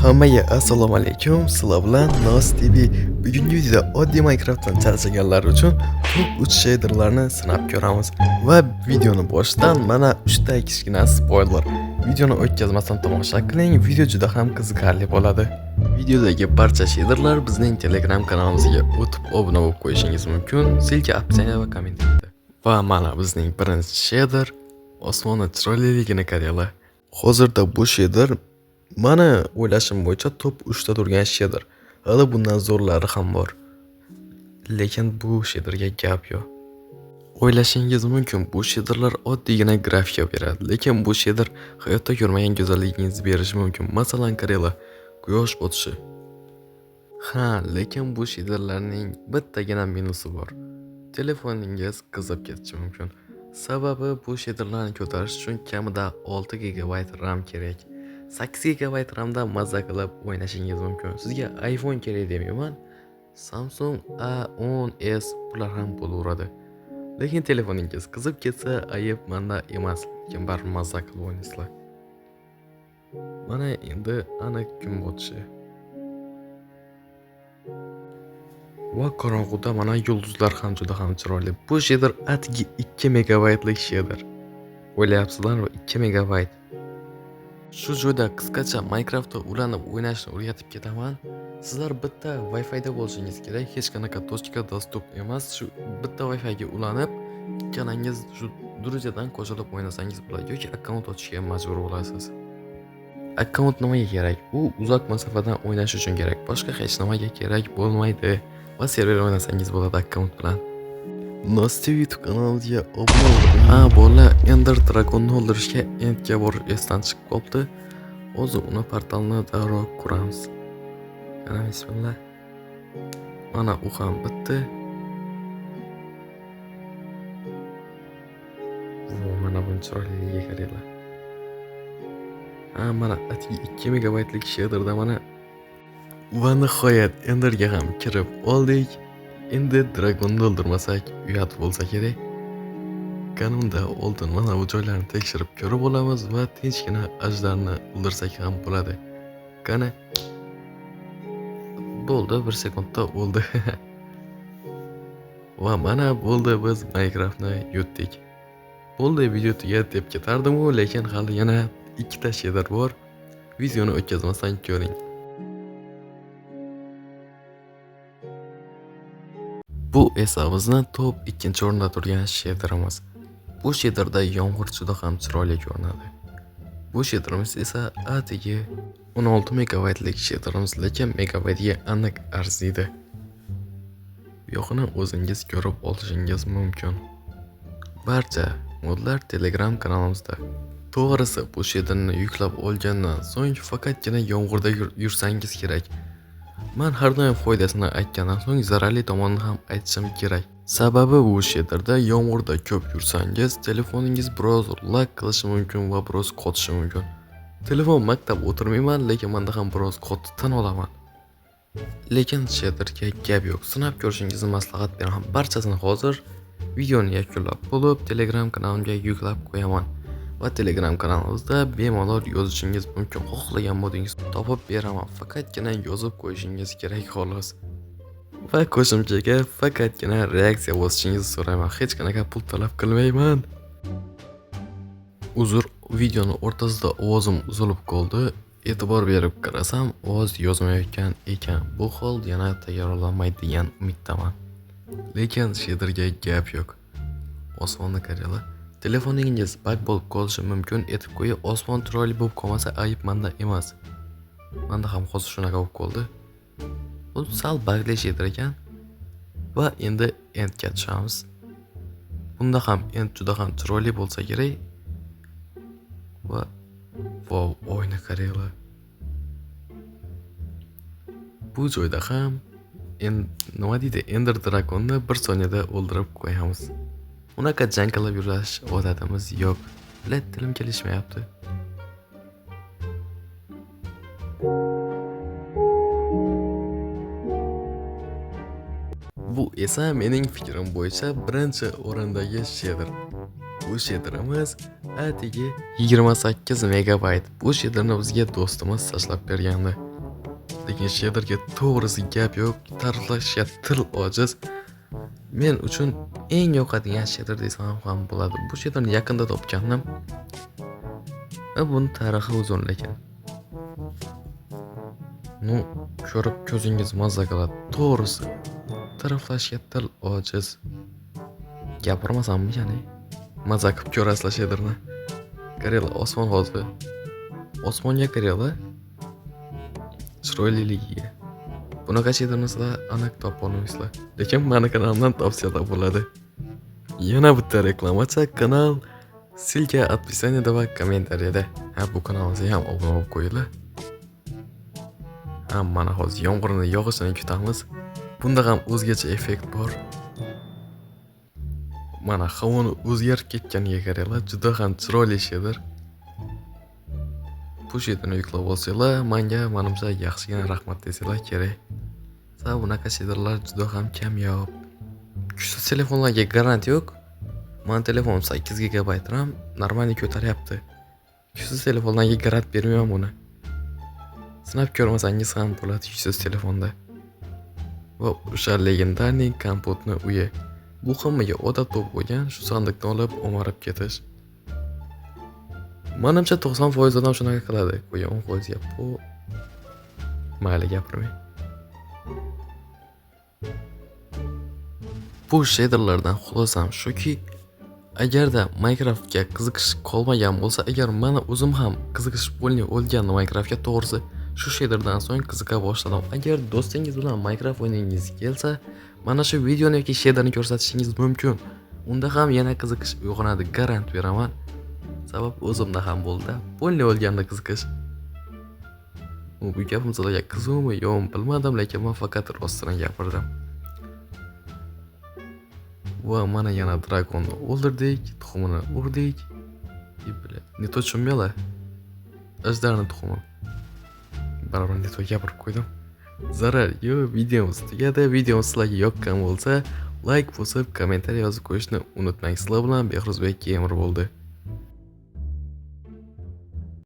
Hammaga assalomu alaykum, sizlar bilan Nos TV. Bugungi videoda oddiy Minecraftdan charchaganlar uchun top 3 shaderlarni sinab ko'ramiz. Va videoni boshidan mana 3 ta kichkina spoiler. Videoni o'tkazmasdan tomosha qiling, video juda ham qiziqarli bo'ladi. Videodagi barcha shaderlar bizning Telegram kanalimizga o'tib obuna bo'lib qo'yishingiz mumkin. Ссылка описание va kommentariyada. Va mana bizning birinchi shader osmonni chiroyliligini qaranglar. Hozirda bu shader mani o'ylashim bo'yicha top 3 ta turgan shader. Hali bundan zo'rlari ham bor. Lekin bu shaderga gap yo'q. O'ylashingiz mumkin, bu shaderlar oddiygina grafika beradi, lekin bu shader hayotda ko'rmagan go'zalligingizni berishi mumkin. Masalan, qaranglar, quyosh botishi. Ha, lekin bu shaderlarning bittagina minusi bor. Telefoningiz qizib ketishi mumkin. Sababi bu shaderlarni ko'tarish uchun kamida 6 GB RAM kerak. 8 GB RAMda mazza qilib o'ynashingiz mumkin. Sizga iPhone kerak demayman. Samsung A10s bular ham bo'laveradi. Lekin telefoningiz qizib ketsa, ayib menda emas, lekin baribir mazza qilib o'ynaysizlar. Mana endi aniq kun botishi. Va qorong'uda mana yulduzlar ham juda ham chiroyli. Bu shader atigi 2 megabaytlik shader. O'ylayapsizlarmi? 2 megabayt. Shu joyda qisqacha Minecraftda ulanib o'ynashni o'rgatib ketaman. Sizlar bitta Wi-Fi'da bo'lishingiz kerak, hech qanaqa точка доступ emas. Shu bitta Wi-Fi'ga ulanib, ikkalangiz shu друзьядан qo'shilib o'ynasangiz bo'ladi yoki akkaunt ochishga majbur bo'lasiz. Akkaunt nimaga kerak? U uzoq masofadan o'ynash uchun kerak. Boshqa hech nimaga kerak bo'lmaydi. Va server o'ynasangiz bo'ladi akkaunt bilan. Nos TV YouTube kanalimizga obuna bo'ling. Ha, bolalar, Ender Dragonni o'ldirishga Endga borib esdan chiqib qolibdi. Hozir uni portalni darrov quramiz. Ana bismillah. Mana u ham bitdi. Vo, mana buni chiroyliligiga qaranglar. Ha, mana atigi 2 megabaytlik shaderda mana. Va nihoyat Enderga ham kirib oldik. Endi dragonni o'ldirmasak uyat bo'lsa kerak. Qani oldin mana bu joylarni tekshirib ko'rib olamiz va tinchgina ajdarni o'ldirsak ham bo'ladi. Qani. Bo'ldi, 1 sekundda o'ldi. Va mana bo'ldi, biz Minecraftni yutdik. Bo'ldi, video tugadi deb ketardim-u, lekin hali yana 2 ta shader bor. Videoni o'tkazmasdan ko'ring. Bu esa bizni top 2-o'rinda turgan shaderimiz. Bu shaderda yomg'ir juda ham chiroyli ko'rinadi. Bu shaderimiz esa atigi 16 megabaytlik shaderimiz, lekin megabaytga aniq arziydi. Bu yoqini o'zingiz ko'rib olishingiz mumkin. Barcha modlar Telegram kanalimizda. To'g'risi, bu shaderni yuklab olgandan so'ng faqatgina yomg'irda yursangiz kerak. Men har doim foydasini aytgandan so'ng zararli tomonini ham aytishim kerak. Sababi bu shaderda yomg'irda ko'p yursangiz, telefoningiz biroz lag qilishi mumkin va biroz qotishi mumkin. Telefon maktab o'tirmayman, lekin menda ham biroz qotdi, tan olaman. Lekin shaderga gap yo'q. Sinab ko'rishingizni maslahat beraman. Barchasini hozir videoni yakunlab bo'lib, Telegram kanalimga yuklab qo'yaman. Va Telegram kanalimizda bemalol yozishingiz mumkin. Xohlagan modingizni topib beraman. Faqatgina yozib qo'yishingiz kerak xolos. Va qo'shimchaga faqatgina reaksiya bosishingizni so'rayman. Hech qanaqa pul talab qilmayman. Uzr, videoni o'rtasida ovozim uzilib qoldi. E'tibor berib qarasam, ovoz yozmayotgan ekan. Bu hol yana takrorlanmaydi degan umiddaman. Lekin shaderga gap yo'q. Osmonni qaranglar. Telefoningiz bug bo'lib qolishi mumkin. Etib qo'yib, osmon chiroyli bo'lib qolmasa ayib menda emas. Menda ham hozir shunaqa bo'lib qoldi. Bu sal bugli shader ekan. Va endi Endga tushamiz. Bunda ham End juda ham chiroyli bo'lsa kerak. Va vau, oyni qaranglar. Bu joyda ham nima deydi, Ender Dragonni 1 soniyada o'ldirib qo'yamiz. Unaqa jang qilib yurish odatimiz yo'q. Bilet tilim kelishmayapti. Bu esa mening fikrim bo'yicha birinchi o'rindagi shader. Bu shaderimiz atigi 28 megabayt. Bu shaderni bizga do'stimiz tashlab bergandi. Lekin shaderga to'g'risi gap yo'q, ta'riflashga til ojiz. Men uchun eng yoqadigan shader desam ham bo'ladi. Bu shaderni yaqinda topgandim. Va buni tarixi uzun lekin. Ну, ko'rib ko'zingiz mazza qiladi. To'g'risi, ta'riflashga til ojiz. Gapirmasammi ya'ni? Maza qilib ko'rasizlar shaderni. Qaranglar, osmon hozir. Osmonga qaranglar. Chiroyliligiga. Bunaqa shaderni sizlar aniq topa olmaysizlar. Lekin mani kanalimdan topsanglar bo'ladi. Yana bitta reklamacha kanal. Ссылка описание da va kommentariyada. Ha, bu kanalimizga ham obuna bo'lib qo'yinglar. Ha, mana hozir yomg'irni yog'ishini kutamiz. Bunda ham o'zgacha effekt bor. Mana havoni o'zgarib ketganiga qaranglar, juda ham chiroyli shader. Bu shaderni yuklab olsanglar, menga manimcha yaxshigina rahmat desanglar kerak. Sababi bunaqa shaderlar juda ham kamyob. Kuchsiz telefonlarga garantiya yo'q. Mani telefonim 8 GB RAM, нормально ko'taryapti. Kuchsiz telefonlarga garant bermayman buni. Sinab ko'rmasangiz ham bo'ladi kuchsiz telefonda. Va o'sha легендарный Kompotni uyi. Bu hammaga odat bo'lib qo'ygan, shu sandiqni olib o'marib ketish. Manimcha 90% odam shunaqa qiladi. Qo'ya 10% gap bu. Mayli, gapirmay. Bu shaderlardan xulosam shuki, agarda Minecraftga qiziqish qolmagan bo'lsa, agar mani o'zim ham qiziqish bo'lmay o'lganda Minecraftga, to'g'risi shu shaderdan so'ng qiziqa boshladim. Agar do'stingiz bilan Minecraft o'ynagingiz kelsa, mana shu videoni yoki shaderni ko'rsatishingiz mumkin. Unda ham yana qiziqish uyg'onadi, garant beraman. Sabab o'zimda ham bo'ldi. Bo'lmay o'lganda qiziqish. Bu gapim sizlarga qiziqmi, yo'qmi bilmadim, lekin men faqat rostini gapirdim. Va mana yana dragonni o'ldirdik, tuxumini urdik. И, бля, не то tushunmanglar. Ajdarni tuxumi. Baribir не то gapirib qo'ydim. Zarar yo'q, videomiz tugadi. Videomiz sizlarga yoqqan bo'lsa, like bosib, kommentariy yozib qo'yishni unutmang. Sizlar bilan Behruzbek Gamer bo'ldi.